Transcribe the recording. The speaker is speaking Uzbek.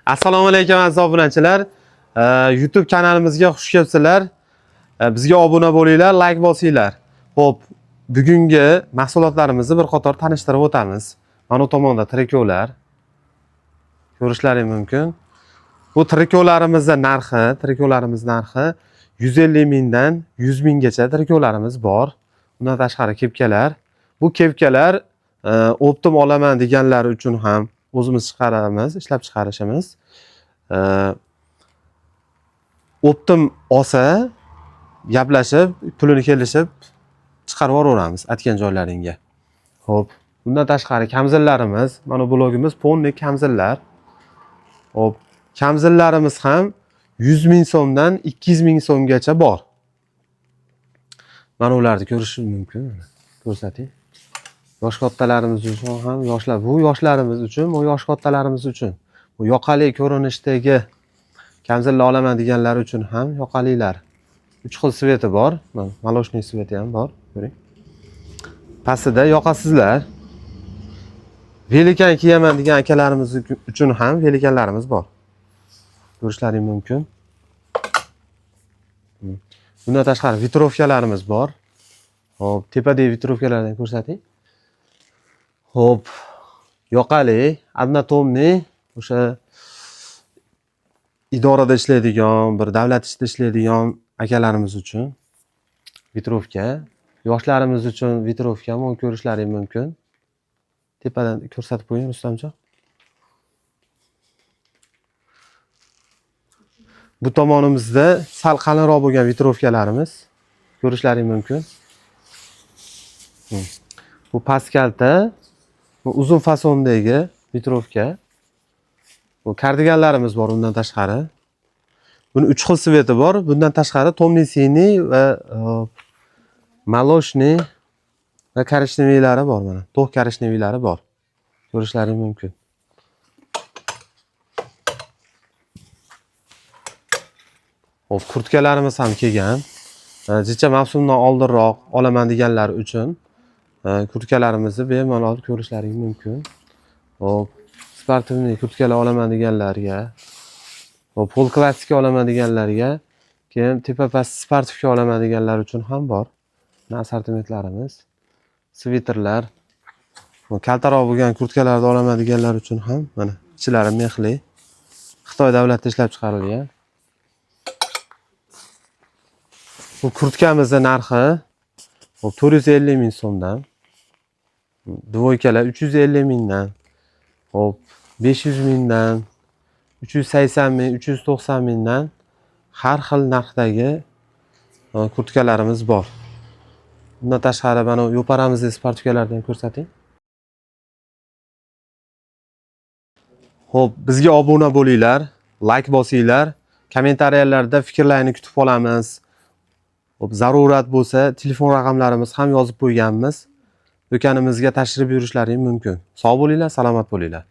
Assalomu alaykum aziz obunachilar. YouTube kanalimizga xush kelibsizlar. Bizga obuna bo'linglar, like bosinglar. Xo'p, bugungi mahsulotlarimizni bir qator tanishtirib o'tamiz. Mana bu tomonda trikovlar. Ko'rishlaring mumkin. Bu trikovlarimizni narxi, trikovlarimiz narxi 150 mingdan 100 minggacha trikovlarimiz bor. Undan tashqari kepkalar. Bu kepkalar оптом olaman deganlar uchun ham o'zimiz chiqaramiz, ishlab chiqarishimiz. Оптом olsa, gaplashib, pulini kelishib chiqarib yuboraveramiz aytgan joylaringga. Xo'p, bundan tashqari kamzillarimiz, mana bu blogimiz полный kamzillar. Xo'p, kamzillarimiz ham 100 ming so'mdan 200 ming so'mgacha bor. Mana ularni ko'rish mumkin. Mana, ko'rsating. Yosh kattalarimiz uchun ham, yoshlar, bu yoshlarimiz uchun, bu yosh kattalarimiz uchun. Bu yoqali ko'rinishdagi kamzillar olaman deganlar uchun ham yoqalilar. 3 xil цвет i bor. Mana молочный цвет i ham bor, ko'ring. Pastida yoqasizlar. Velikan kiyaman degan akalarimiz uchun ham velikanlarimiz bor. Ko'rishlaring mumkin. Bundan tashqari ветровка larimiz bor. Xo'p, tepadagi ветровка lardan ko'rsating. Xo'p, yoqali, однотонный, o'sha idorada ishlaydigan, bir davlat ishida ishlaydigan akalarimiz uchun ветровка, yoshlarimiz uchun ветровка, buni ko'rishlaring mumkin. Tepadan ko'rsatib qo'ying, Rustamjon. Bu tomonimizda sal qalinroq bo'lgan ветровка larimiz ko'rishlaring mumkin. Bu pastkalta, bu uzun fasondagi ветровка. Bu kardiganlarimiz bor undan tashqari. Buni 3 xil цвет i bor. Bundan tashqari тёмный синий va молочный va коричневый lari bor mana. To'q коричневый lari bor. Ko'rishlaring mumkin. Xo'p, kurtkalarimiz ham kelgan. Jicha mavsumdan oldinroq olaman deganlar uchun kurtkalarimizni bemalol ko'rishlaring mumkin. Xo'p, спортивный kurtkalar olaman deganlarga, xo'p, pol klassika olaman deganlarga, keyin tepa past спортивка olaman deganlar uchun ham bor. Mana assortimentlarimiz. Sviterlar, bu kaltaroq bo'lgan kurtkalarni olaman deganlar uchun ham mana ichlari mexli. Xitoy davlatida ishlab chiqarilgan. Bu kurtkamizning narxi 450 ming so'mdan. Двойка lar 350 mingdan. Xo'p, 500 mingdan, 380 ming, 390 mingdan har xil narxdagi kurtkalarimiz bor. Bundan tashqari mana yo'paramizdagi спортивка larni ham ko'rsating. Xo'p, bizga obuna bo'linglar, like bosinglar, kommentariyalarda fikrlaringni kutib qolamiz. Xo'p, zarurat bo'lsa telefon raqamlarimiz ham yozib qo'yganmiz. Do'konimizga tashrif buyurishlaring mumkin. Sog' bo'linglar, salomat bo'linglar.